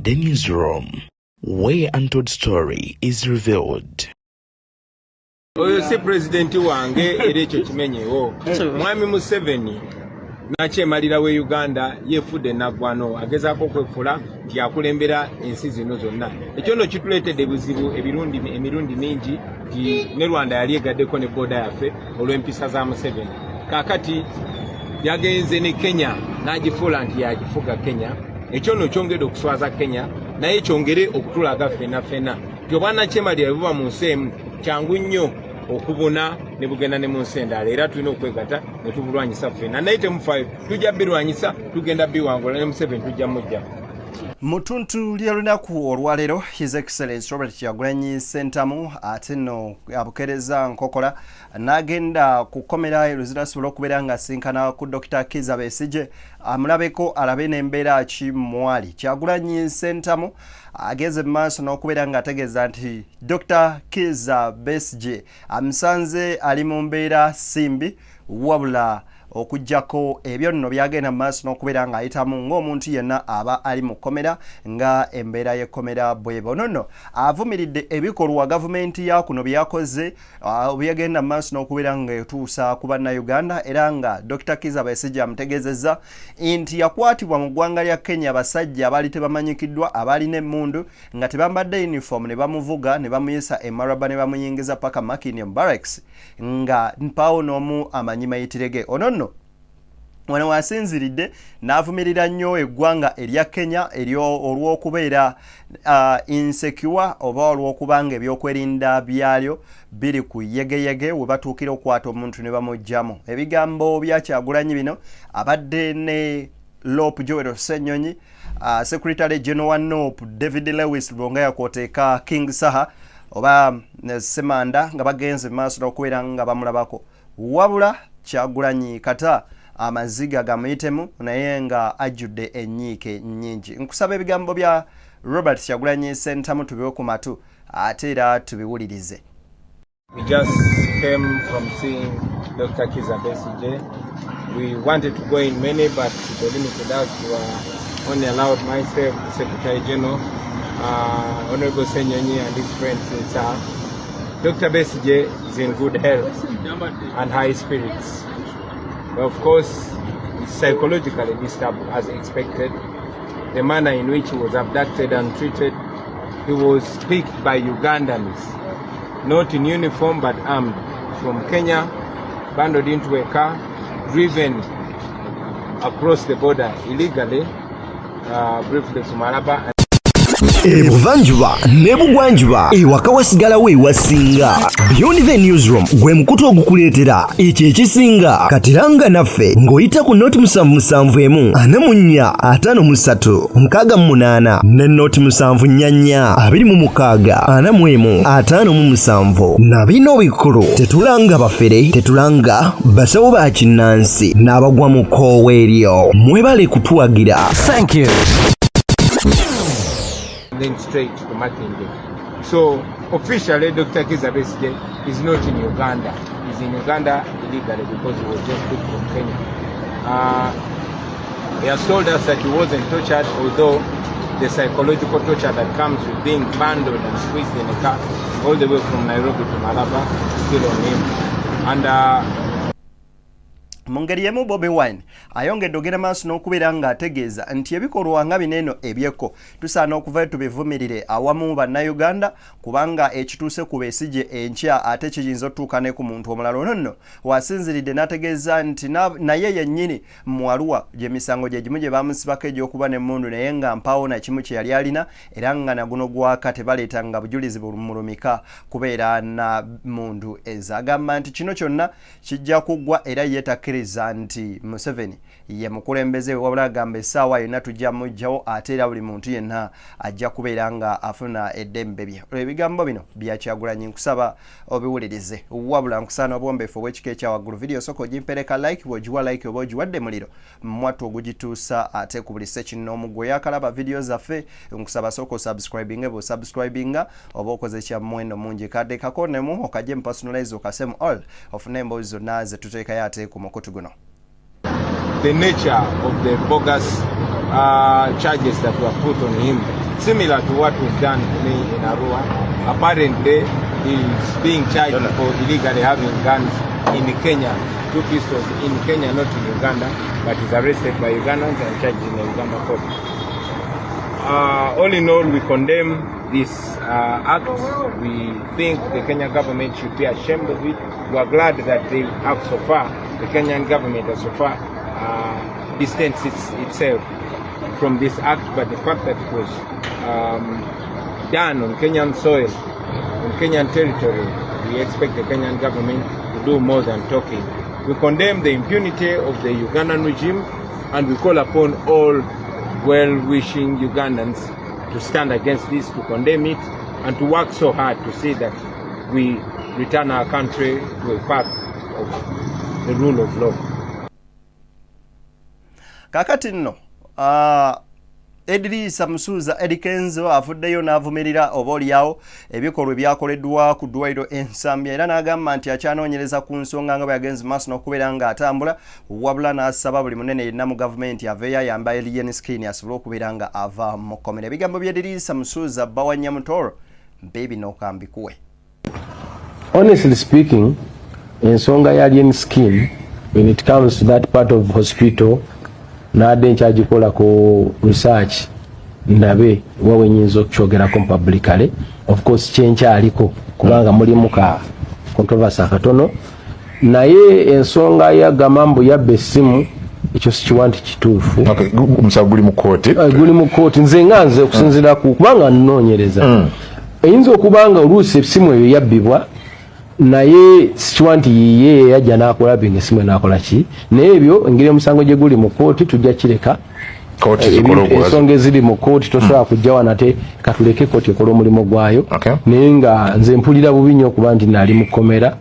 The newsroom, where untold story is revealed. Oyo si pulezidenti wange, era ekyo kimenyewo. Mwami Museveni nakyemalira we Uganda yefudde naggwano, agezaako okwefula nti akulembera ensi zino zonna. Ekyo nno kituleetedde buzibu ebirundi emirundi mingi, nti ne Rwanda yali egaddeko ne border yaffe olw'empisa za Museveni. Kaakati yagenze ne Kenya n'agifuula nti yagifuga Kenya. Ekyo nno kyongedde okuswaza Kenya, naye kyongere okutulaga ffenna ffenna nti obwannakyemalira bwe buba mu nsi emu, kyangu nnyo okubuna ne bugenda ne mu nsi endala. Era tulina okwegatta ne tubulwanyisa ffenna, naye temufaayo, tujja birwanyisa, tugenda biwangula, ne Museveni tujja mujja. Mu ttuntu ly'olunaku olwaleero, His Excellence Robert Kyagulanyi Ssentamu ate nno abukeereza nkokola n'agenda ku kkomera e Luzira asobole okubeera ng'asinkana ku Dr Kiza Besigye, amulabeko, alabe n'embeera ki mwali. Kyagulanyi Ssentamu agenze mu maaso n'okubeera ng'ategeeza nti Dr Kiza Besigye amusanze ali mu mbeera simbi, wabula okuggyako ebyo nno byagenda mu maaso n'okubeera ng'ayitamu ng'omuntu yenna aba ali mu kkomera, nga embeera y'ekkomera bweba. Ono nno avumiridde ebikolwa gavumenti ya kuno byakoze, byagenda mu maaso n'okubeera ng'etuusa ku Bannayuganda, era nga Dr Kiza Besigye amutegeezezza nti yakwatibwa mu ggwanga lya Kenya abasajja abaali tebamanyikiddwa, abaalina emmundu nga tebambadde uniform, ne bamuvuga ne bamuyisa e Maraba ne bamuyingiza paka Makindye Barracks nga mpaawo n'omu amanyi mayitire ge. Ono nno wano wasinziridde n'avumirira nnyo eggwanga erya Kenya olw'okubeera insecure, oba olw'okuba nga ebyokwerinda byalyo biri ku yegeyege, we batuukira okukwata omuntu ne bamuggyamu. Ebigambo bya Kyagulanyi bino, abadde ne LOP Joel Ssenyonyi, Secretary General wa NUP David Lewis Lubongoya, kwoteeka King Saha oba Semanda, nga bagenze maaso n'okubeera nga bamulabako. Wabula Kyagulanyi kata amaziga gamuyitemu, naye nga ajjudde ennyiike nnyingi. Nkusaba ebigambo bya Robert Kyagulanyi Ssentamu tubiwe ku matu ate era tubiwulirize. We just came from seeing Dr. Kiza Besigye. We wanted to go in many, but they limited us. We were only allowed myself, the Secretary General, Honorable Senyonyi and his friends. Dr. Besigye is in good health and high spirits. But of course, he's psychologically disturbed as expected. The manner in which he was abducted and treated, he was picked by Ugandans, not in uniform but armed, from Kenya, bundled into a car, driven across the border illegally, briefly to Malaba. Ebuvanjuba n'ebugwanjuba, ewaka wasigalawo ewasinga. Beyond the Newsroom gwe mukutu ogukuleetera ekyo ekisinga. Katiranga naffe ng'oyita ku 077 44 53 68 ne 074 26 41 57. Na bino bikulu: tetulanga bafere, tetulanga basawo ba kinnansi n'abagwa mu kkoowa eryo. Mwebale kutuwagira. Thank you. Then straight to Makindye. So officially, Dr. Kiza Besigye is not in Uganda. He's in Uganda illegally because he was just picked from Kenya. He has told us that he wasn't tortured, although the psychological torture that comes with being bundled and squeezed in a car all the way from Nairobi to Malaba is still on him. And Mu ngeri y'emu, Bobi Wine ayongedde ogenda maaso n'okubeera ng'ategeeza nti ebikolwa nga bino eno ebyekko tusaana okuvayo tubivumirire awamu Bannayuganda, kubanga ekituuse ku Besigye enkya ate kiyinza otutuuka ne ku muntu omulala. Ono nno wasinziridde n'ategeeza nti naye yennyini mu Arua gyemisango gye gimu gye bamusibako egy'okuba n'emmundu, naye nga mpaawo na kimu kye yali alina, era nga naguno gwaka tebaleetanga bujulizi bulumulumika kubeera na mundu ezo. Agamba nti kino kyonna kijja kuggwa, era ye takkiriza nti Museveni ye mukulembeze we, wabula agamba essaawa yonna tujja muggyawo, ate era buli muntu yenna ajja kubeera nga afuna eddembe bye. Ebigambo bino byakyagulanyi, nkusaba obiwulirize, wabula nkusaba n'obuwombeefu obw'ekika ekya waggulu. Vidiyo sooka ogimpereka like, bw'ogiwa like oba ogiwadde muliro mwattu ogugituusa ate ku buli sekinnoomu. Gwe yakalaba vidiyo zaffe, nkusaba sooka osubscribinge. Bw'osubscribinga oba okoze kya muwendo mungi. Kadde kakonemu okajje mu personalize, okasemu all, ofune emboozi zonna ze tuteekayo ate ku mukutu guno. The nature of the bogus charges that were put on him. Similar to what was done to me in Arua. Apparently, he's being charged for illegally having guns in Kenya, two pistols in Kenya, not in Uganda, but he's arrested by Ugandans and charged in a Uganda court. All in all, we condemn this act. We think the Kenyan government should be ashamed of it. We are glad that they have so far, the Kenyan government has so far distanced itself from this act, but the fact that it was done on Kenyan soil, on Kenyan territory, we expect the Kenyan government to do more than talking. We condemn the impunity of the Ugandan regime and we call upon all well-wishing Ugandans to stand against this, to condemn it, and to work so hard to see that we return our country to a path of the rule of law. Kakati nno Edrisa Musuuza Eddy Kenzo avuddeyo n'avumirira oba oliawo ebikolwa ebyakoleddwa ku ddwaliro Ensambya, era n'agamba nti akyanoonyereza ku nsonga nga bwe yagenze maaso n'okubeera ng'atambula, wabula n'asaba buli munene yenna mu gavumenti aveeyo ayamba Alien Skin asobole okubeera nga ava mu kkomera. Ebigambo bya Edrisa Musuuza Bawanyamutoro biibino, kambikuwe. Honestly speaking, ensonga ya Alien Skin, when it comes to that part of hospital, naadde nkyagikolako research ndabe wa wenyinza okukyogerako publicly. Of course kyenkyaliko kubanga mulimu ka controversy akatono, naye ensonga yagamba mbu yabba essimu, ekyo sikiwa nti kituufu. Okay, omusango guli mu kooti. Guli mu kooti. Nze nga nze okusinziira ku kubanga nnoonyereza, eyinza okuba nga oluusi essimu eyo yabbibwa, naye sikiwa nti yiye yajja n'akola binga essimu n'akola ki. Naye ebyo engeri omusango gye guli mu kooti, tujja kireka. Kooti zikola ogwazo. Ensonga eziri mu kooti tosobola kujja wano, ate katuleke kooti ekola omulimu gwayo. Naye nga nze mpulira bubi nnyo okuba nti nali mu kkomera.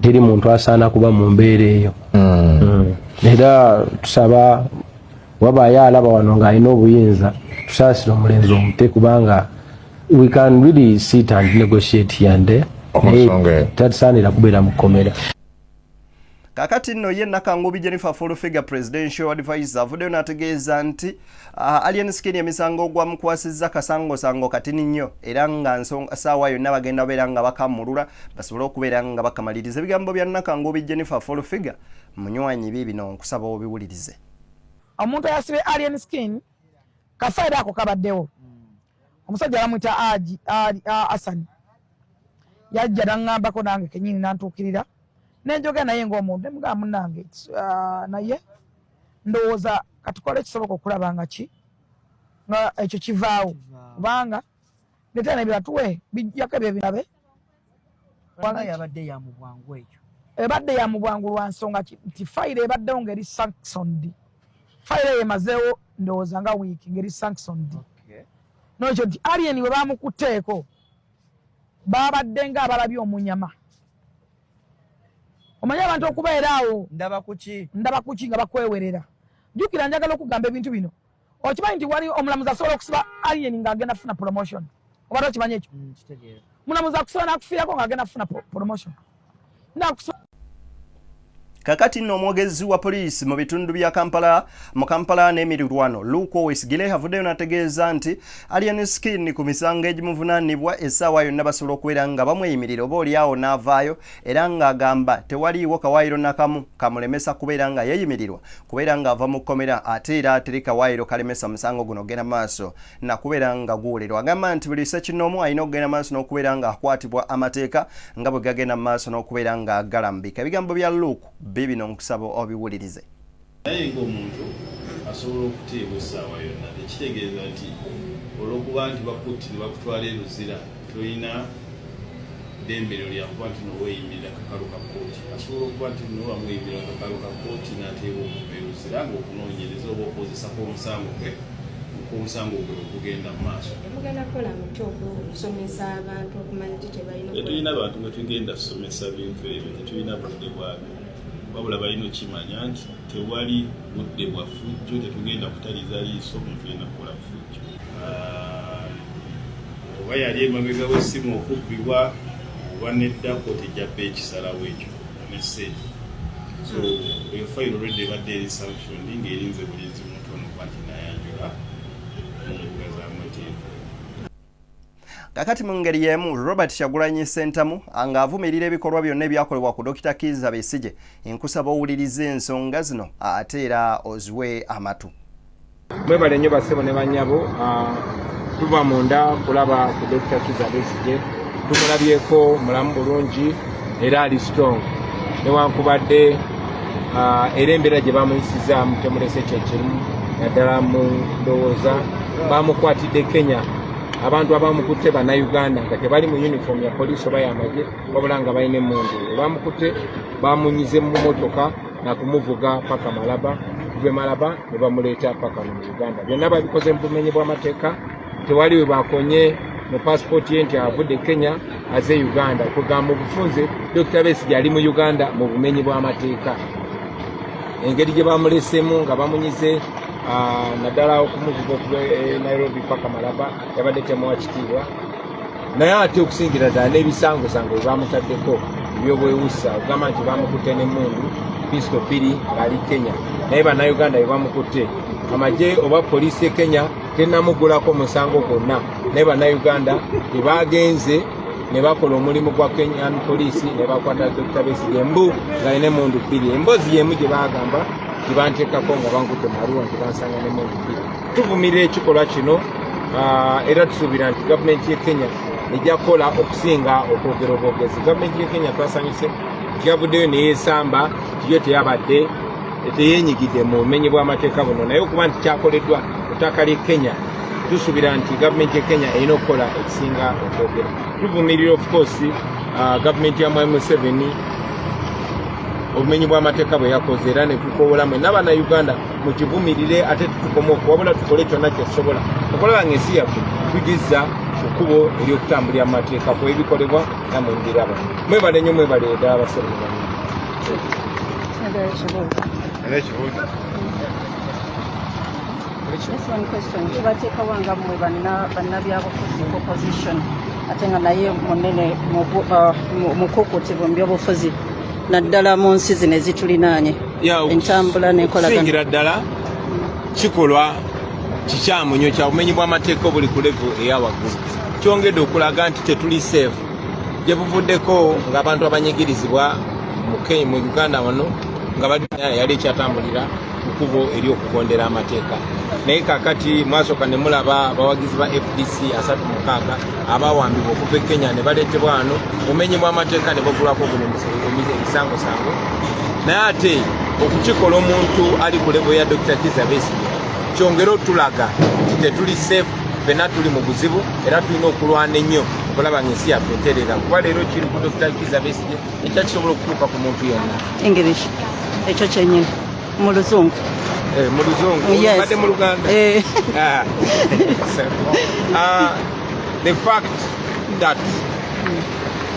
Teri muntu asaana kuba mu mbeera eyo. Era tusaba wabaayo alaba wano ng'alina obuyinza, tusaasire omulenzi omute, kubanga we can really sit and negotiate here and there, Ku naye nsonga eyo. Tatusaanira kubeera mu kkomera. Kakati nno ye Nakangubi Jennifer Full Figure, presidential advisor, avuddeyo n'ategeeza nti Alien Skin emisango gwamukwasizza kasangosango katini nnyo, era nga nsonga saawa yonna bagenda babeera nga bakamulula basobole okubeera nga bakamaliriza. Ebigambo bya Nakangubi Jennifer Full Figure munywanyi biibino, nkusaba obiwulirize. Omuntu ayasibye Alien Skin, kafayiro ako kabaddewo. Omusajja bamwita Aji Asani, yajja naŋŋambako nange kenyini, nantuukirira nenjogera naye ng'omuntu, nemugamba munnange, naye ndowooza katukole ekisoboka okulaba nga ki nga ekyo kivaawo, kubanga netera nebiratuwe bijjako ebyo ebirabe. Wanga yabadde ya mu bwangu ekyo. Ebadde ya mu bwangu lwa nsonga nti fayiro ebaddewo ng'eri sanctioned. Fayiro eyo emazeewo ndowooza nga wiiki ng'eri sanctioned. Nokyo nti Alien bwe bamukutteeko, babadde nga abalabye omunyama. Omanyi abantu okubeera awo ndaba kuki, ndaba kuki nga bakwewerera. Jjukira, njagala okugamba ebintu bino, okimanyi nti wali omulamuzi asobola okusiba Alien ng'agenda kufuna promotion? Oba tokimanyi ekyo? Kitegeera. Mulamuzi akusiba n'akufiirako ng'agenda kufuna promotion nakusiba. Kakati nno omwogezi wa poliisi mu bitundu bya Kampala, mu Kampala n'emirirwano, Luke Owesigire, avuddeyo n'ategeeza nti Alien Skin ku misango egimuvunaanibwa, essaawa yonna basobola okubeera nga bamweyimirira oba oliawo n'avaayo, era ng'agamba tewaliiwo kawaayiro nakamu kamulemesa kubeera nga yeeyimirirwa kubeera ng'ava mu kkomera, ate era teri kawaayiro kalemesa musango guno ogenda maaso nakubeera nga guwulirwa. Agamba nti buli ssekinnoomu alina okugenda maaso n'okubeera ng'akwatibwa amateeka nga bwe gagenda mu maaso n'okubeera nga galambika. Ebigambo bya Luke bibino, nkusaba obiwulirize. Naye ng'omuntu asobola okuteebwa essaawa yonna, tekitegeeza nti olw'okuba nti bakutti ne bakutwala e Luzira tolina ddembe lyo lyakuba nti noweeyimirira kakalu ka kkooti. Asobola okuba nti no bamweyimirira kakalu ka kkooti n'ateebwa okuva e Luzira ng'okunoonyereza oba okuwozesako omusango gwe omusango gwe okugenda mu maaso. Mugenda kukola mutya okusomesa abantu okumanya ki kye balina? Tetulina bantu bwe tugenda kusomesa bintu ebyo, tetulina budde bwabyo, wabula balina okimanya nti tewali budde bwa ffujjo, tetugenda kutaliza liiso omuntu yenna kukola ffujjo. Ah, oba yali emabega w'essimu okubbibwa oba nedda, kooti ejja bba ekisalawo ekyo ne sente. So eyo fayiro already ebadde eri sanctioned ng'erinze bulinzi muntu ono kuba nti nayanjula mu mbuga z'amateeka. Kakati mu ngeri y'emu Robert Kyagulanyi Ssentamu ng'avumirira ebikolwa byonna ebyakolebwa ku Dokita Kiiza Besigye, nkusaba owulirize ensonga zino ate era oziwe amatu. Mwebale nnyo bassebo ne bannyabo. Tuva munda kulaba ku Dr. Kizza Besigye, tumulabyeko mulamu bulungi era ali strong newankubadde era embeera gye bamuyisizaamu temulese kyekimu, naddala mu ndowooza bamukwatidde Kenya. Abantu abamukutte Bannayuganda nga tebali mu uniform ya poliisi oba yamagye, wabula nga balina emundu. Bamukutte, bamunyize mu motoka nakumuvuga paka Malaba, kuva Malaba ne bamuleeta paka mu Uganda. Byonna babikoze mu bumenyi bw'amateeka. Tewali we bakonye mu passport ye nti avudde Kenya aze Uganda. Kugamba mu bufunze, Dr. Besigye ali mu Uganda mu bumenyi bw'amateeka. Engeri gye bamulesemu nga bamunyize, naddala okumuvuga okuva e Nairobi paka Malaba, yabadde temuwa kitiibwa. Naye ate okusingira ddala n'ebisangosango bwe bamutaddeko ebyobwewussa, okugamba nti bamukutte n'emmundu pistol bbiri ng'ali Kenya, naye Bannayuganda bye bamukutte, amagye oba poliisi e Kenya tenamugulako musango gwonna, naye Bannayuganda tebagenze ne bakola omulimu gwa Kenyan poliisi ne bakwata Dr. Besigye mbu ng'alina emmundu bbiri. Emboozi y'emu gye bagamba gye banteekako nga bankutte mu Arua nti bansanga n'emmundu bbiri. Tuvumirira ekikolwa kino, era tusuubira nti gavumenti y'e Kenya ejja kukola okusinga okwogera obwogezi. Gavumenti y'e Kenya twasanyuse nti yavuddeyo neyeesamba nti yo teyabadde teyenyigidde mu bumenyi bw'amateeka buno, naye okuba nti kyakoleddwa ku ttaka ly'e Kenya, tusuubira nti gavumenti y'e Kenya erina okukola ekisinga okwogera. Tuvumirira of course gavumenti ya Mwami Museveni obumenyi bw'amateeka bwe yakoze, era ne tukoowola mwenna Bannayuganda mukivumirire, ate tutukome okuwabula, tukole kyonna kyetusobola okulaba nga ensi yaffe tugizza ku kkubo ery'okutambulira mu mateeka ku ebikolebwa nammwe mubiraba. Mwebale nnyo, mwebale ddala basebo. Ekibuuzo. Just one question. Kibateekawo nga mmwe bannabyabufuzi opposition, ate nga naye munene mukukuutivu mu byobufuzi, naddala mu nsi zino ezitulinaanye, entambula n'enkolagana? Okusingira ddala kikolwa kikyamu nnyo, kya bumenyi bw'amateeka obuli ku level eya waggulu. Kyongedde okulaga nti tetuli safe. Gye buvuddeko ng'abantu abanyigirizibwa mu Uganda wano nga bali yali ekyatambulira ku kkubo ery'okugondera amateeka, naye kakati mwasooka ne mulaba abawagizi ba FDC 36 abawambibwa okuva e Kenya ne baleetebwa wano, bumenyi bw'amateeka, ne bagulwako guno ebisangosango. Naye ate okukikola omuntu ali ku level ya Dr. Kizza Besigye kyongere otulaga nti tetuli safe, ffenna tuli mu buzibu, era tulina okulwana ennyo okulaba nga ensi yaffe eterera, kuba leero kiri ku Dr. Kizza Besigye, ekya kisobola okutuuka ku muntu yenna. English, ekyo kyennyini mu Luzungu. Mu Luzungu? Yes. Badde mu Luganda. Eh. Ah. So, the fact that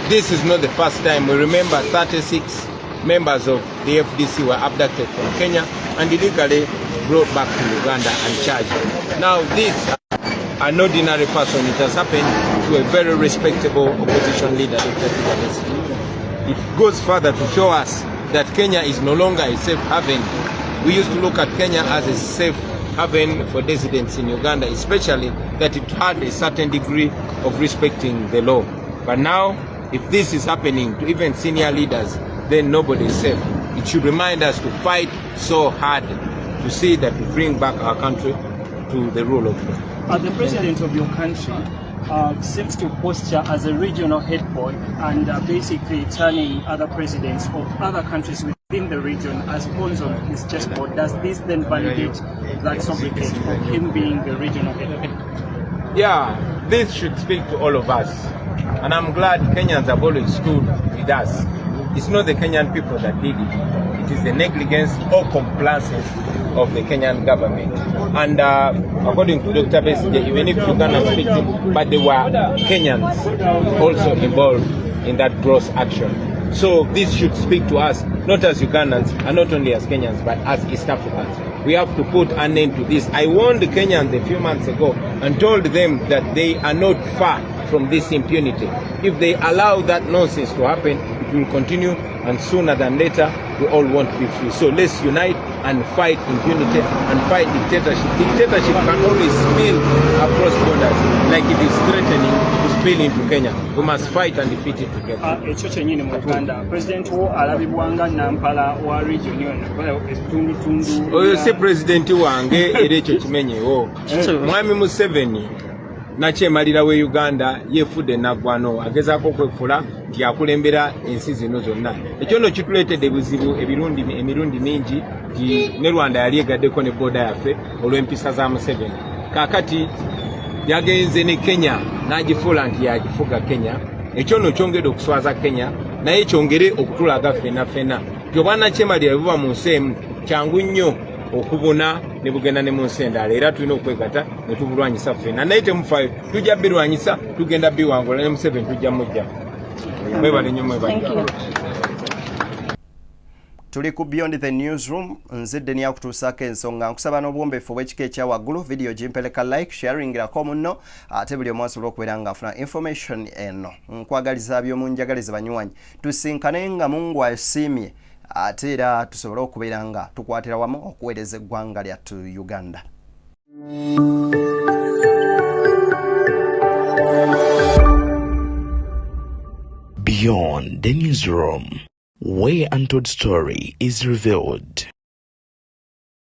this is not the first time, we remember 36 members of the FDC were abducted from Kenya and illegally brought back to Uganda and charged. Now this, an ordinary person, it has happened to a very respectable opposition leader, Dr. Kizza Besigye. It goes further to show us that Kenya is no longer a safe haven. We used to look at Kenya as a safe haven for dissidents in Uganda, especially that it had a certain degree of respecting the law. But now, if this is happening to even senior leaders, then nobody is safe. It should remind us to fight so hard to see that we bring back our country to the rule of law. The president of your country seems to posture as a regional head boy and basically turning other presidents of other countries within the region as pawns on his chessboard. Does this then validate that sobriquet of him being the regional head? Yeah, this should speak to all of us. And I'm glad Kenyans have always stood with us. It's not the Kenyan people that did it. It is the negligence or complacency of the Kenyan government. And according to Dr. Besigye, even if Uganda speaks it, but there were Kenyans also involved in that gross action. So this should speak to us, not as Ugandans and not only as Kenyans, but as East Africans. We have to put an end to this. I warned the Kenyans a few months ago and told them that they are not far from this impunity. If they allow that nonsense to happen, it will continue, and sooner than later, We all want to be free. So let's unite and fight impunity and fight dictatorship. Dictatorship can only spill across borders, like it is threatening to spill into Kenya. We must fight and defeat it together. Ekyo kyennyini mu Uganda, president wo alabibwa nga nampala wa region yonna, ebitundutundu. Oyo si pulezidenti wange, era ekyo kimenyewo. Mwami Museveni nakyemalira we Uganda, yefudde naggwano, agezaako okwefula nti akulembera ensi zino zonna. Ekyo nno kituleetedde ebizibu emirundi mingi, nti ne Rwanda yali egaddeko ne border yaffe olw'empisa za Museveni. Kaakati yagenze ne Kenya n'agifuula nti yagifuga Kenya. Ekyo nno kyongedde okuswaza Kenya, naye kyongere okutulaga ffenna ffenna nti obwanakyemalira bwe buba mu nsi emu, kyangu nnyo okubuna ne bugenda ne mu nsi endala. Era tulina okwegatta ne tubulwanyisa ffenna. Naye temufaayo, tujja birwanyisa, tugenda biwangula, ne Museveni tujja mujja. Mwebale nnyo, mwebale. Thank you. Tuli ku Beyond the Newsroom, nzidde nyakutuusaako ensonga. Nkusaba n'obuwombeefu obw'ekika ekya waggulu, vidiyo gimpeleka like, sharingirako munno, ate buli omu asobola okubeera ng'afuna information eno. Nkwagaliza by'omunjagaliza banywanyi, tusinkane nga Mungu asiimye, ate era tusobole okubeera nga tukwatira wamu okuweereza eggwanga lyattu Uganda. Beyond the Newsroom, where untold story is revealed.